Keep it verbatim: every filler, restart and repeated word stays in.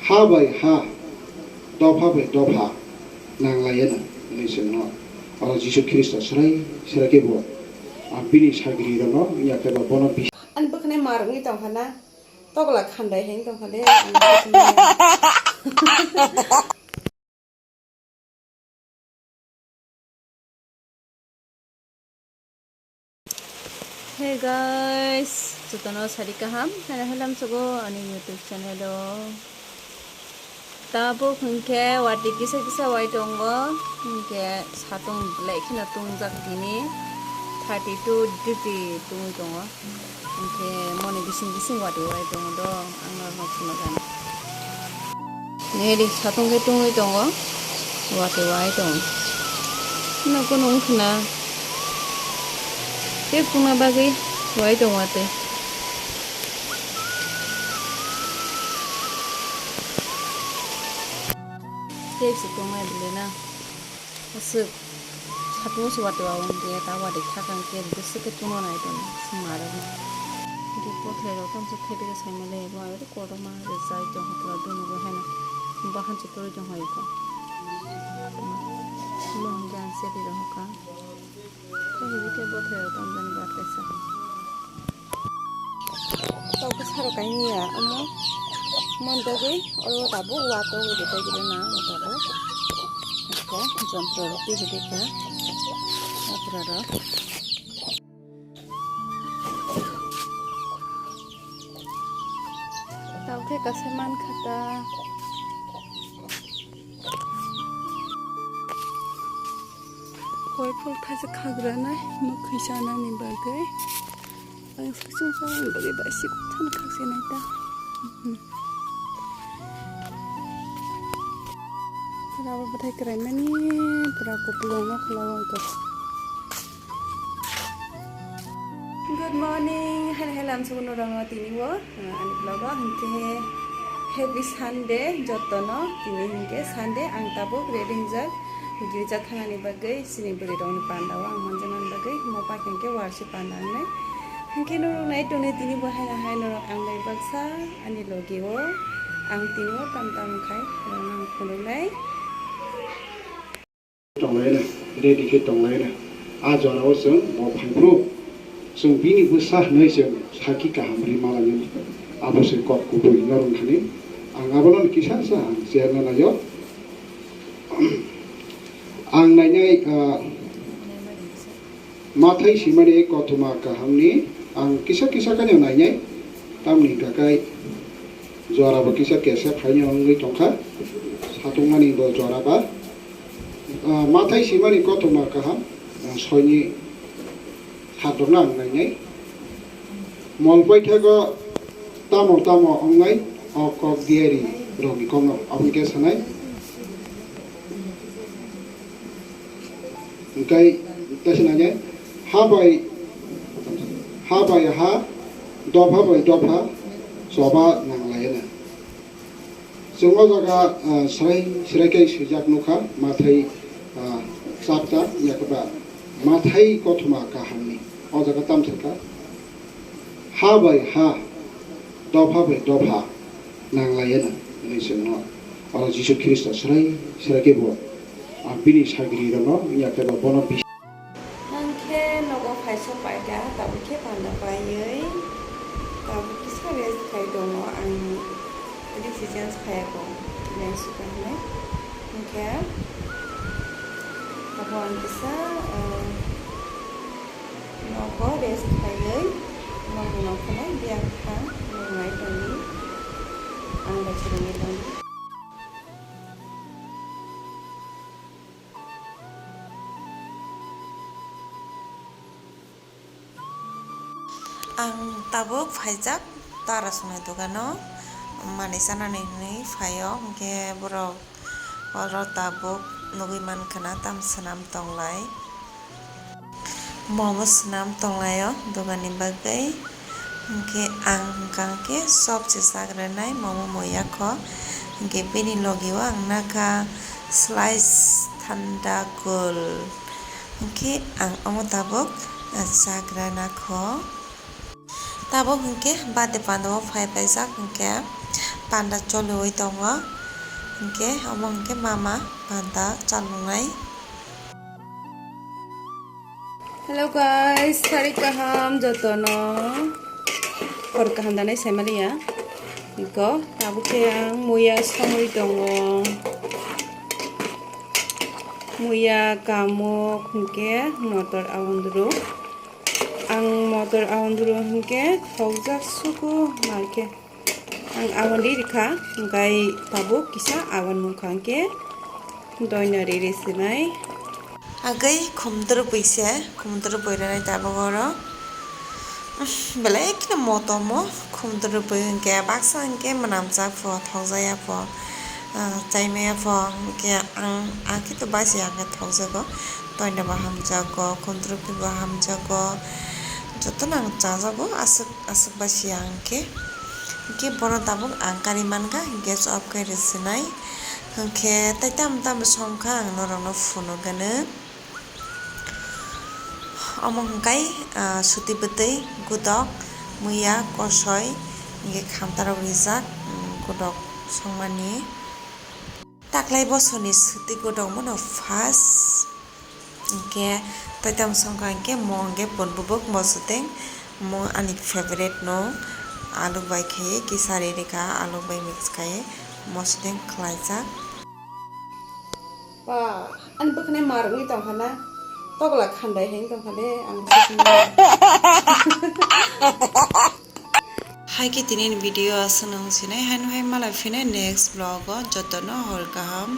Ha bai ha, dopha bai dopha nang lai ya na hwnwi chwngno oro Jisu Khristo swrai swrai khe bo, ah, bini sagri rokno ya khe ba bono bis- Ani bwkhwnai mar wngwi tongkha na, tokla khandai hai wngwi tongkha de. Hey guys, jotono sari kaham, haino halam sugo ani YouTube channel o. Tabuk hinkhe wati kisa kisa wai tongo, hinkhe satung belai kheno tungjak tini, thirty two degree tungwi tongo. Hinkhe moni bising bising wati wai tongo do, ang norokno phunukgani. Neri satung khe tungwi tongo, wati wai tongo. Phano kunu wngkhwna tei phunukna bagwi wai tongo watwi. Tei se tongnai belai na. Aswk satung se wati wao hwnkhe ta wati khakang khe bwswk khe tungna nai tongdi swngna rok. Hwnkhe bwthai rok tamo se thaibi khe saimale bo aro kotorma rwchai tongkha pura dunu bo haino bahan se toroi tongkha eko. Omo hwnkhe ang se ri rok kha. Tei hwnkhe bwthai rok tamo jani bat kaisa. Tauke saro kainwi ya, omo, omo bagwi oro tabuk watwi de tei gili na oro tabuk. Eko jontro rok twi hwdwi kha, jontro rok. Tauke kaisa man kha ta. Koi phul thaisa khagranai mwkhwi chanani bagwi. Ang sasung sasung bagwi bai si thani khakse nai ta. Pura bo bwthai kwrai mani pura kupulung no khwlao ang khe. Good morning, haino haino lamsogo norokno tini o, uh, ani vlog o hinkhe happy Sunday jotono. Tini hinkhe Sunday, ang tabuk ready wngjak girja thangnani bagwi, chini bwrwi rokni panda o ang manjaknani bagwi mo pakhe hinkhe warsi panda wngnai. Hinkhe norok nai tongni tini bo haino hai norok ang bai baksa ani logi o, ang tini o tam tam khai norokno ang phunuknai. Tonglaina, ready khe tonglaina. A jorao chwng bo phaiphru. Chwng bini bwsa hwnwi chwng sakhi kaham rwma langwi. Abo se kok kubui norwng thani. Ang abono kisa sa ang cherna naio. Ang nainai, ah, Mathai simani kothoma kahamni ang kisa kisa khe nainai, tamni hwnkha khe jorabo kisa kesa phaino wngwi tongkha, satungmani bo joraba. Ah, Mathai simani kothoma kaham, ah, soini satrokno ang nainai. Mol paithago tamo tamo wngnai o kok diari rokni kokno, aboni khe sanai. Hwnkhe, tei se nangya, ha bai, ha bai ha, dopha bai dopha, choba nang lai na. Chwng o jaga, ah, srai, srai khe swijak nukha, Mathai, ah, chapter, yakaba Mathai kothoma kahamni. O jaga tamo sakha, ha bai ha, dopha bai dopha nang lai na, hwnwi chwngno oro Jisu Khristo srai, srai khe bo, ah, bini sagri rokno, yakhe ba bono bis- Ang khe nogo phai sok paikha, tabuk khe panda paiwi, tabuk kisa rest khai tongo, ang decisions phaiya kho, leng sukha hwnwi. Hwnkhe abo ang kisa, ah, nogo rest khaiwi, nogo nokholai biyang thang, nogo nai tongdi, ang bai swrwngwi tongdi. Ang tabuk phaijak Tara swnai dogano manwi chanani hwnwi phaio, hwnkhe borok oro tabuk nugwi mankha na tam swnam tonglai. Momo swnam tonglaio doganni bagwi, hwnkhe ang hwnkha khe chop se chak rwnai momo muya kho, hwnkhe bini logi o ang nakha slice thanda gul, hwnkhe ang omo tabuk chak rwna kho. Tabuk hwnkhe birthday panda o phai paijak hwnkhe Panda choliwi tongo, hinkhe omo hinkhe mama panda chaloknai. Hello guys, sari kaham jotono. Hor kaham danai saimaliya. Iko tabuk khe ang muya songwi tongo. Muya, kamuk, hinkhe motor aondru. Ang motor aondru hinkhe thokjak sugo, markhe ang aondi rikha, hinkhe tabuk kisa aon mungkha hinkhe doina riri sinai. Agwi khumdrubwi se, khumdrubwi rwnai tabuk oro. Belai kheno motomo khumdrubwi hinkhe baksa hinkhe mwnamjak pho, thokjaya pho, ah, chaimaya pho, hinkhe ang, ang khe to basiya hinkhe thokjago, toina bo hamjago, khumdrubwi bo hamjago, jotono ang chajago aswk, aswk basiya hinkhe. Hinkhe bono tabuk ang kari mankha, gas off khe rwsinai, hinkhe tei tamo tamo songkha ang norokno phunukgwno. Omo hwnkhe, ah, suti bwtwi, godok, muya, kosoi, hinkhe khamtarok rijak, um, godok songmani. Taklai bosorni suti godok mano first, hinkhe tei tamo songkha hinkhe mo hinkhe pun bubuk mosodeng, mo ani favorite no, alu bai khe kisa riri kha, alu bai mix khai mosodeng khlaijak. Ba, ani bwkhwnai mar wngwi tongkha na? Tokla khandai hai wngwi tongkha de, ang bwswk swngo. Hai khe tini ni video aswk no wng sinai, haino hai malai phinai next vlog o, jotono hor kaham.